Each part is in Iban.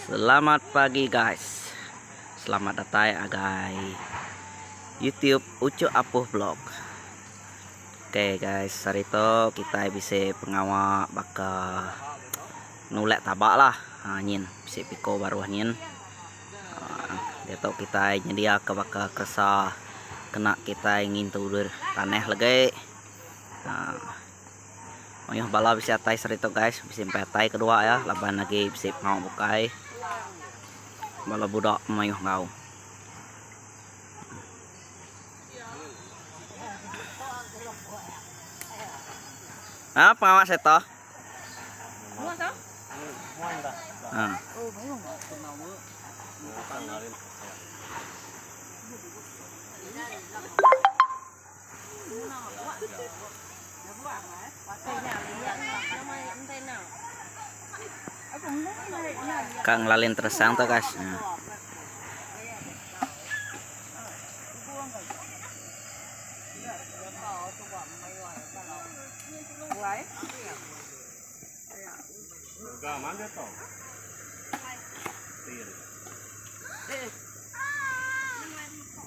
Selamat pagi guys. Selamat datai agai YouTube Ucuk Apuh Vlog. Okay guys, hari tu kitai bisi pengawa baka nulek tabak lah. Ha nyin bisi piko baruh nyin. Ha diatu kitai nyedia ke baka keresa kena kitai ngintu tanah legi. Ha. Mayuh bala bisi atai saritu guys, bisi empai atai kedua iya laban agi bisi pengawa bukai. Bala budak mayuh enggau. Ha pengawa seto. Ha. Ka ngelalin teresang tu guys.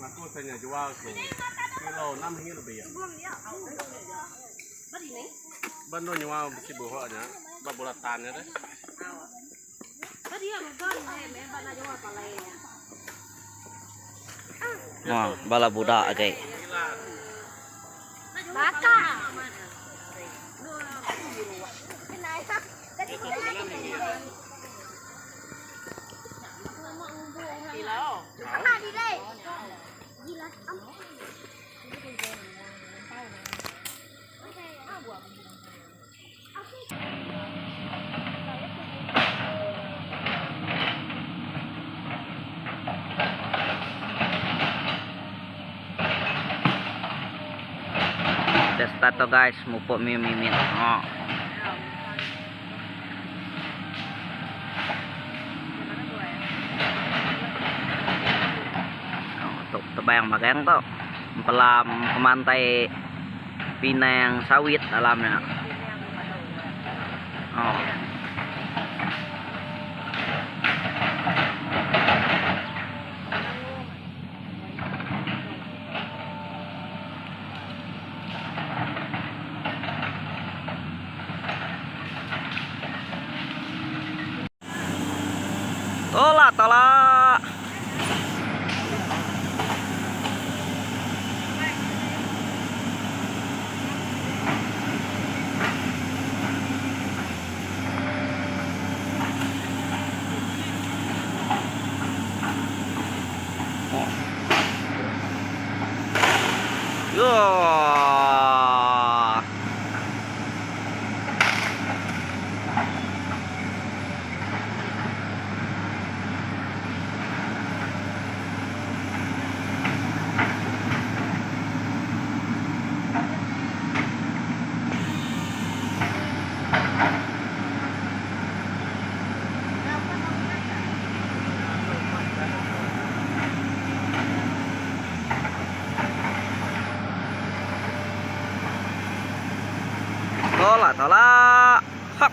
Aku tanya jual ku kilo enam ringgit lebih. Ba endur nyual bisi buhok nya ba bulatan nya deh. Wah, bala budak agi. Dah start tu guys, mupuk mimit-mimit. Oh. Oh, tu tebayang bagang tu. Empelam pemantai pinang sawit dalamnya. Oh. Tolak, tolak. Yo. Tolak, tolak. Hap.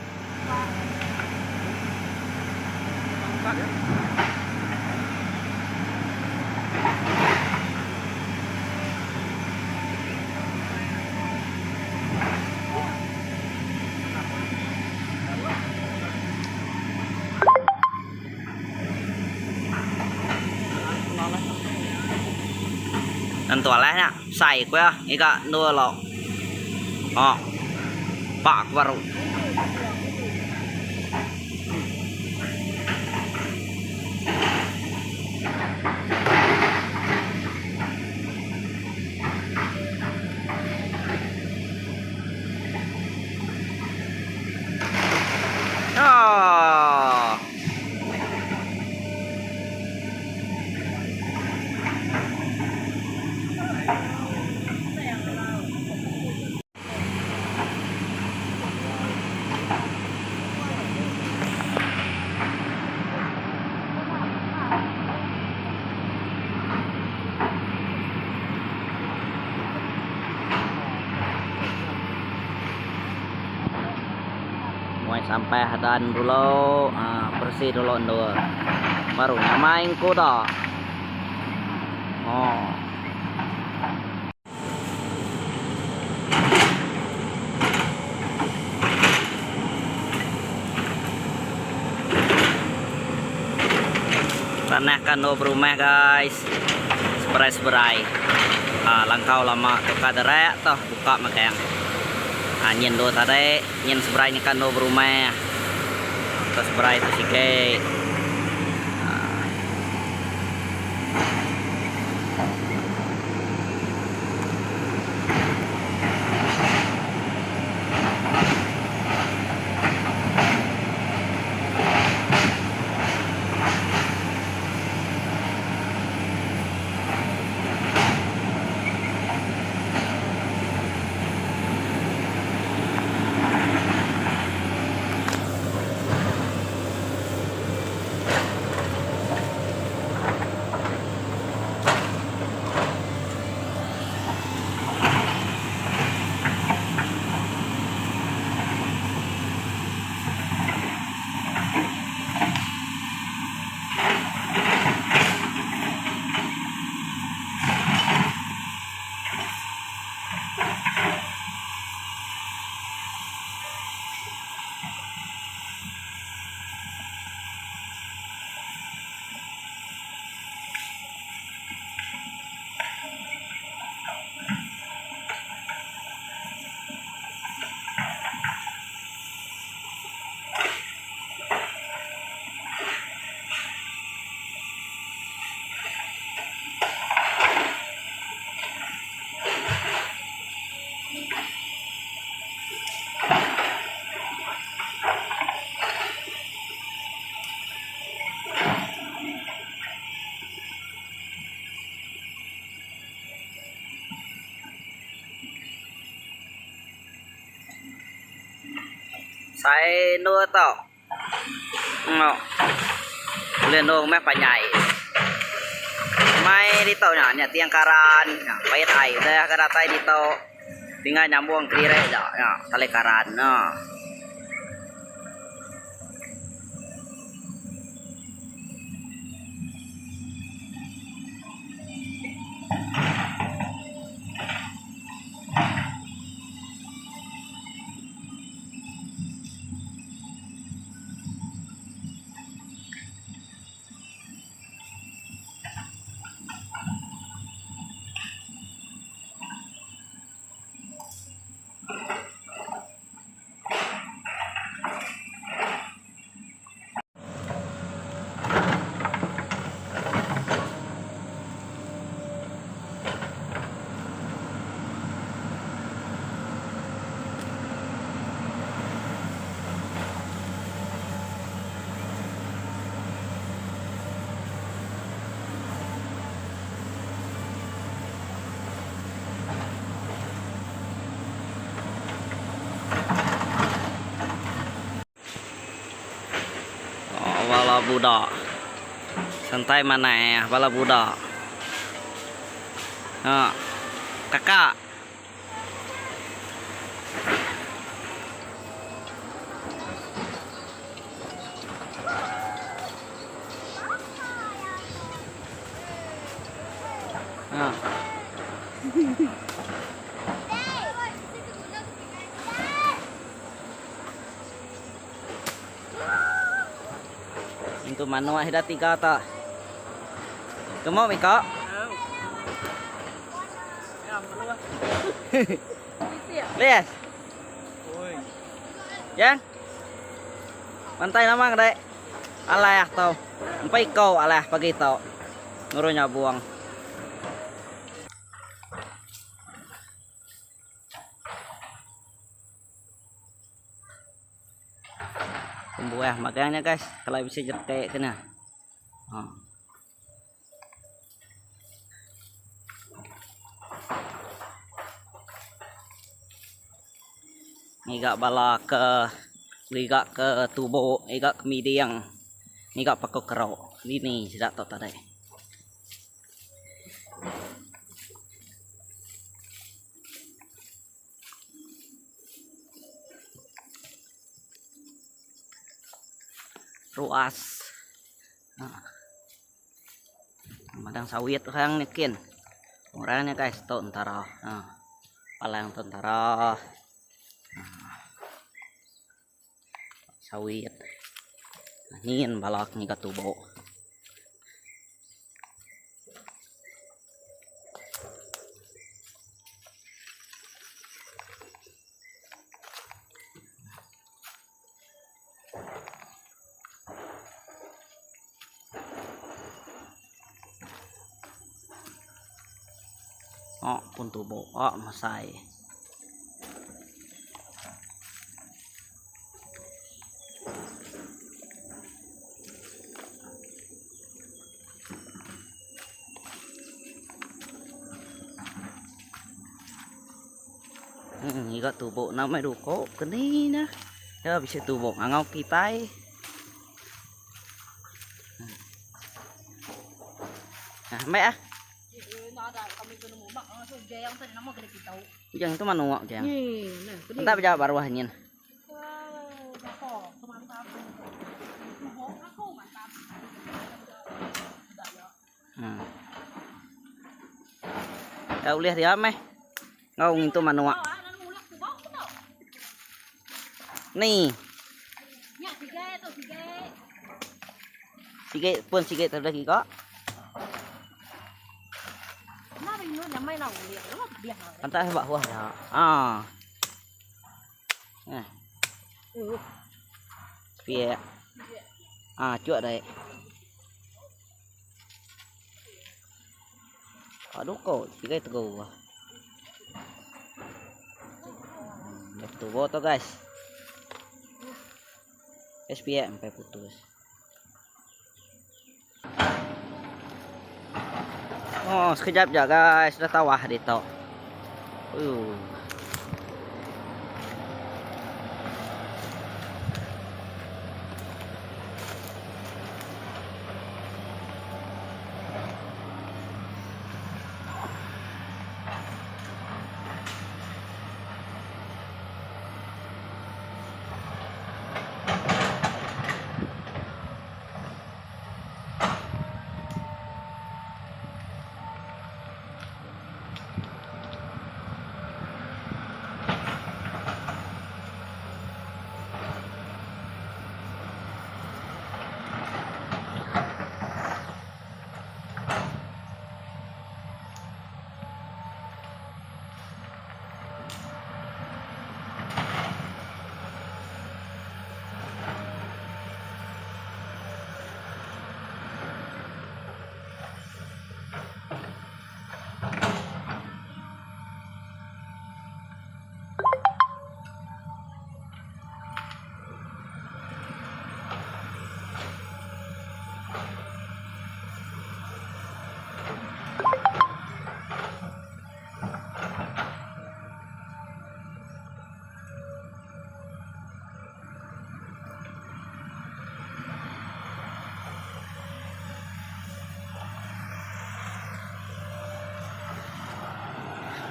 Nentu alai nya sai ku iya ngiga endur lo. Oh. Pak ku baru. Oh. Muai sampai hadan dulu. Beresi dulu endur. Baru nyamai engkuda. Oh. Tanah kan endur berumah guys. Seberai-seberai. Ah langkau lama tu ka derak toh buka magang. Ah nyin endur tadi, nyin seberai nyekan endur berumah. Tu seberai tu sigi. Ah. Sai endur tu. Enggau. Ulih endur meh panjai. Mai ditu nya, nya tiang karan, nya pait ai udah ke datai ditu. Tinggal nyambung kediri ja nya tali karan nya. Bala budak santai manah bala budak ha kakak. Ha. Intu manuk sida tiga tu. Gemuk mika. Lies. Yang. Pantai nama kedai. Alah tau. Empai kau alah pagi tau. Nurun nyabuang. Buah magang nya guys, kalau bisa jetek kena. Ha. Ngiga bala ke ngiga ke tubo, ngiga ke miding, ngiga paku kerok. Dini sida tu tadi. Ruas. Ha. Madang sawit orang ni kin. Orang ni guys tu tentara. Ha. Palang tentara. Ha. Sawit. Nyin bala ke ngiga tubo. Oh, pun tubo. Oh, masai. Ngiga tubo nama duko keni nah. Ya bisi tubo ngangau kitai. Nah, ambai ah. Ujang tu manuk jang. Entah bejawab baruah nyin. Hmm. Ya ulih dia meh. Ngau ngintu manuk. Ni. Sige pun sige terus giga. Pantas bak huah ya. Ah. Eh. Pia. Ah, cuak dai. Aduh ko, sige teguh. Tubo to guys. SPM sampai putus. Oh, sekejap je guys, dah tawah dia tok.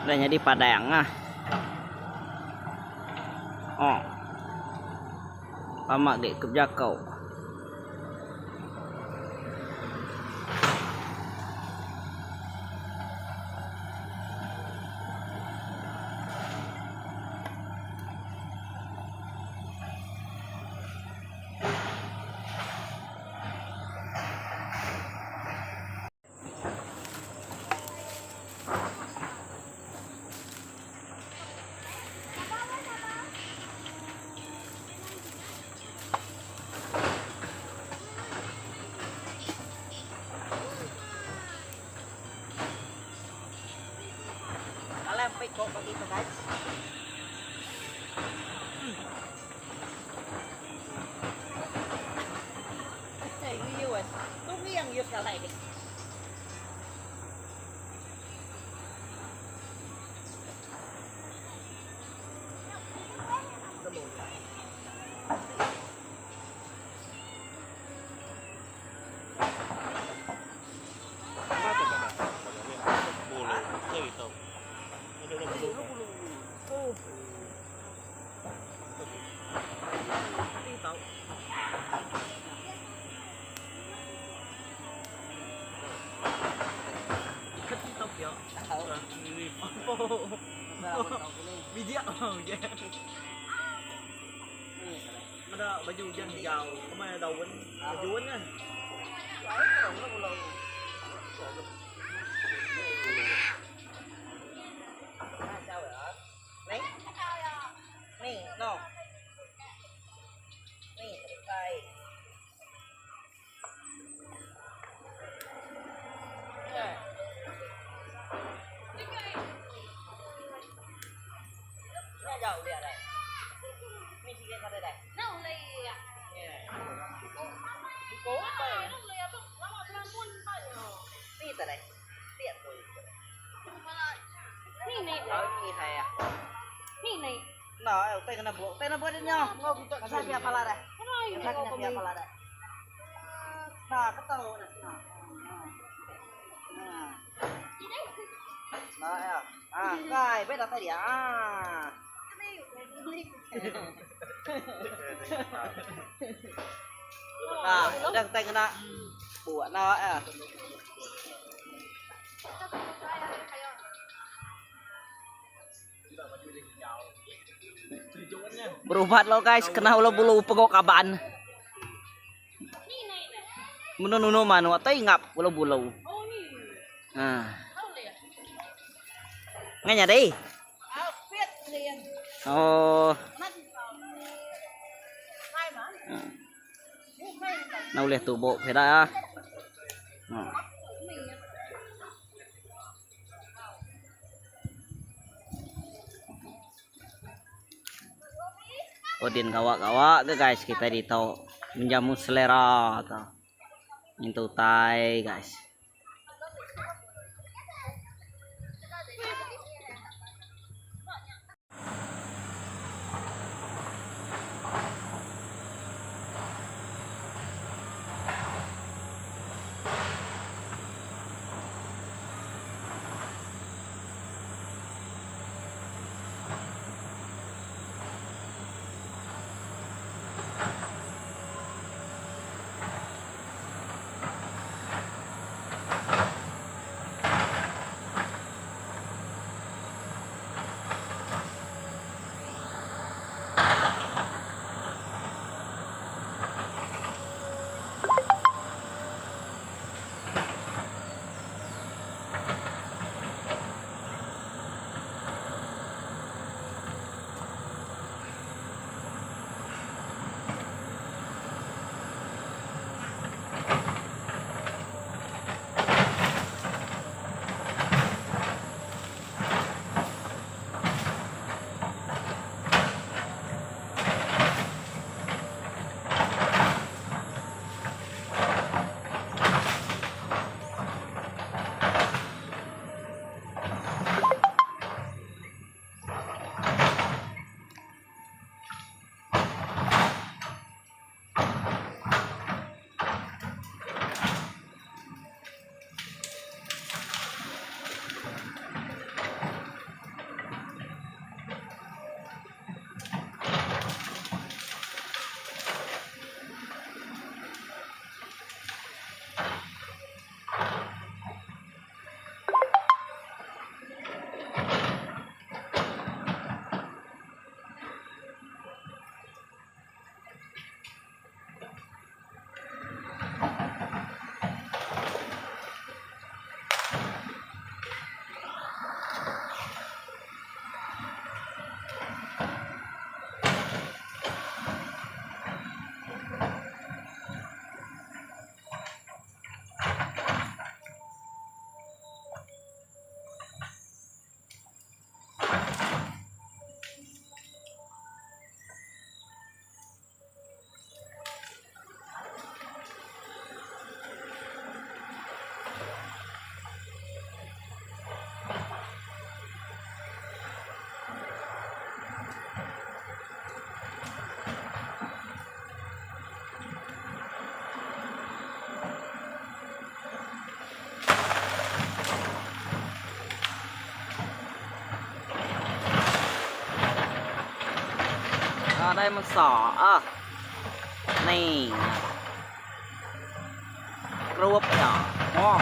Dah nyadi padang ah. Oh. Lama gek ke bejakau. Alam pay ko pag ito guys. Hey, US. Tunggu yang use kalai. Bijak ujan. Meda baju ujan hijau kemaya daun baju nya. Berubat lo guys, kena ulo bulu pegok kaban. Menunu manu atau ingap ulo bulu. Nah. Nganya deh. Oh. Nah ulih tubok peda. Nah. Odin gawa-gawa ke guys kita ditu menjamu selera tu. Ngintu utai guys. Đây một sỏ à. Này. Rup nhỏ. Ngon.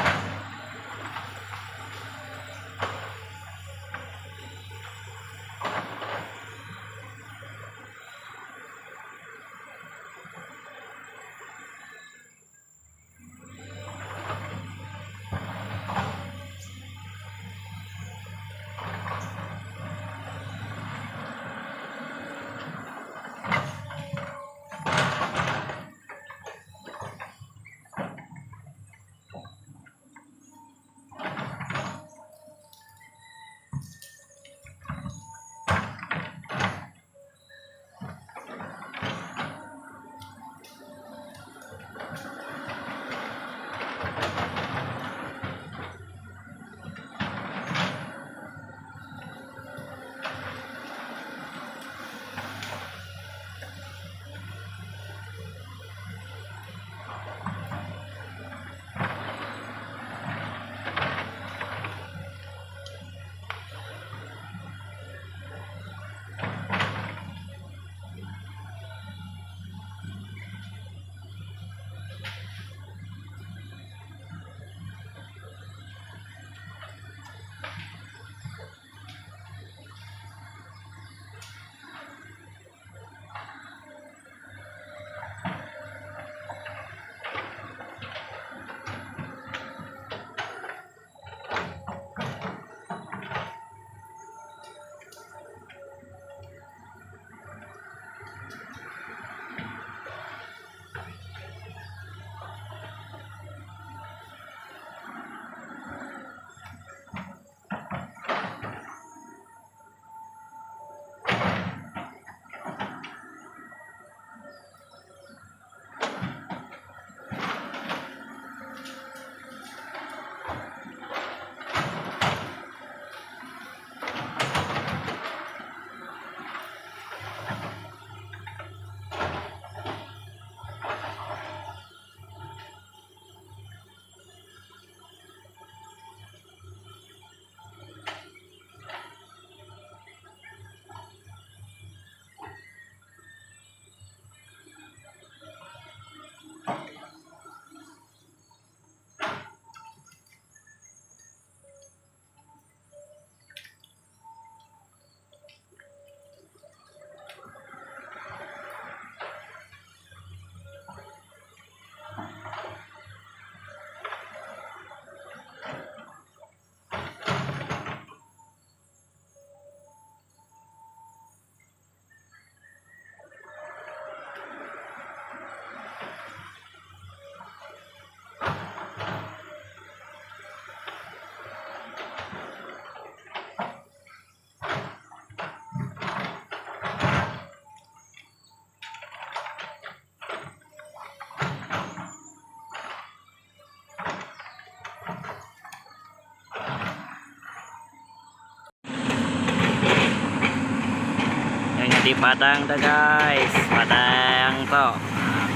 Di padang tu guys, padang tu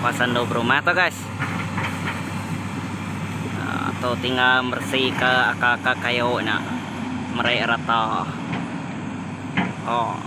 kawasan endur berumah tu guys. Tu tinggal meresi ke akar-akar kayu nya meri rata. Oh.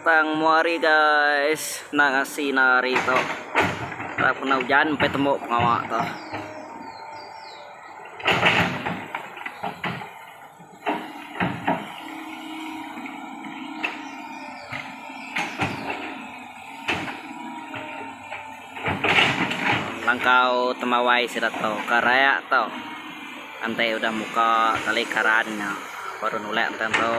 Petang mua hari guys enda ngasi na hari tu. Harap kena ujan empai tembu pengawa tu. Langkau temawai sida tu ke raya tu enti udah muka tali karan nya baru nulek enten tu.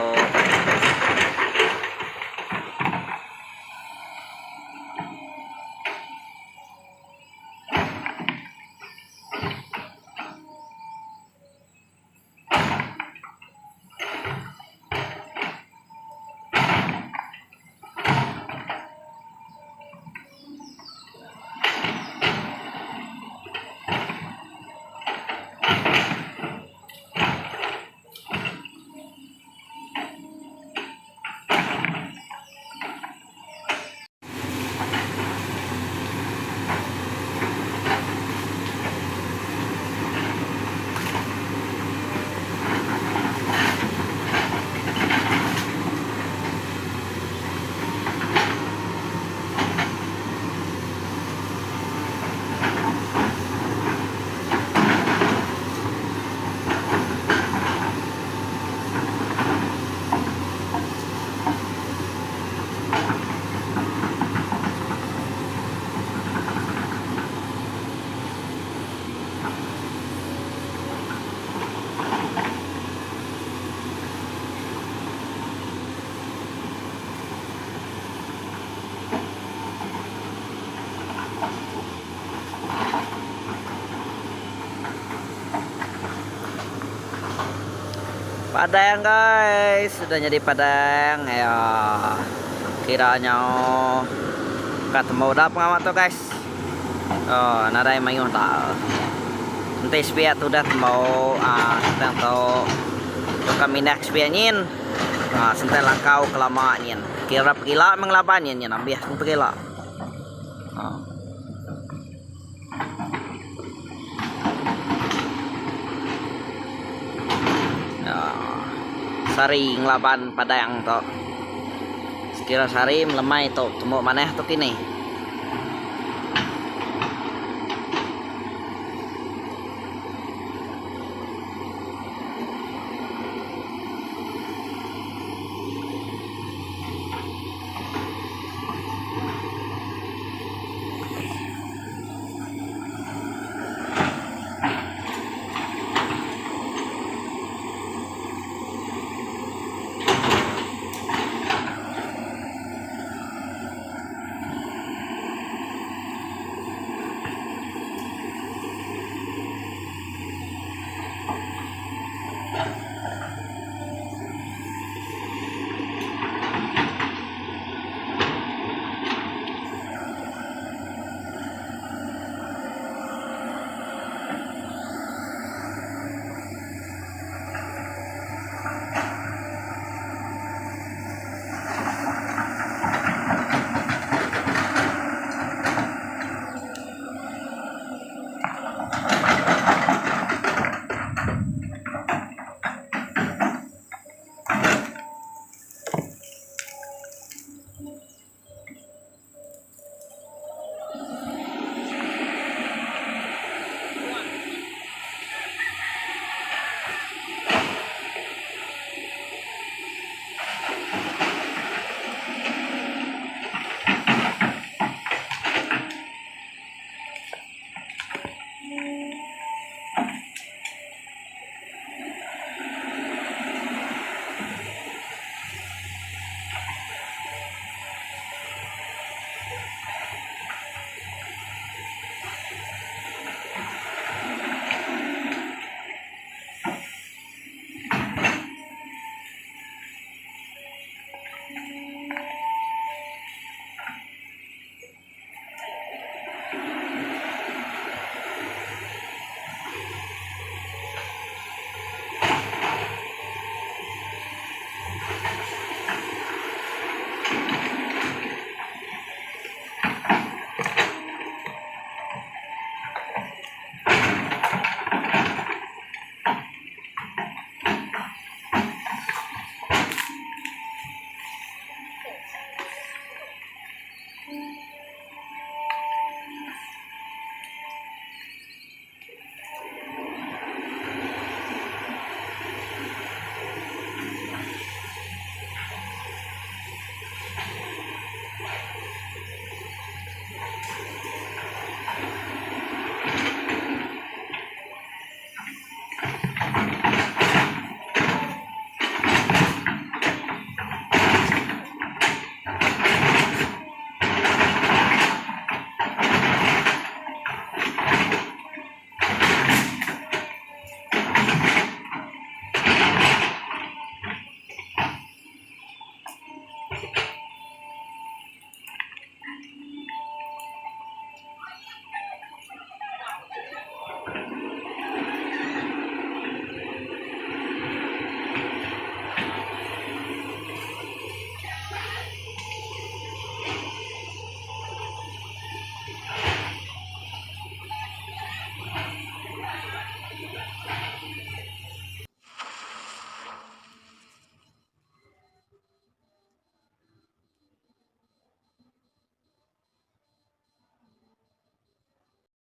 Padang guys, sudah nyadi padang ya. Kira nya ka temu da pengawa tu guys. Oh, nadai mayuh da. Enti sepiak tu udah temu ah sentang tu tu ka mindah ke sepiak nyin. Ah sentang langkau ke lama nyin. Kira pegila meh ngelaban nyin nyin ambih pegila. Ah. Sehari ngelaban padang tu. Sekira sehari melemai tu tembu manah tu kini.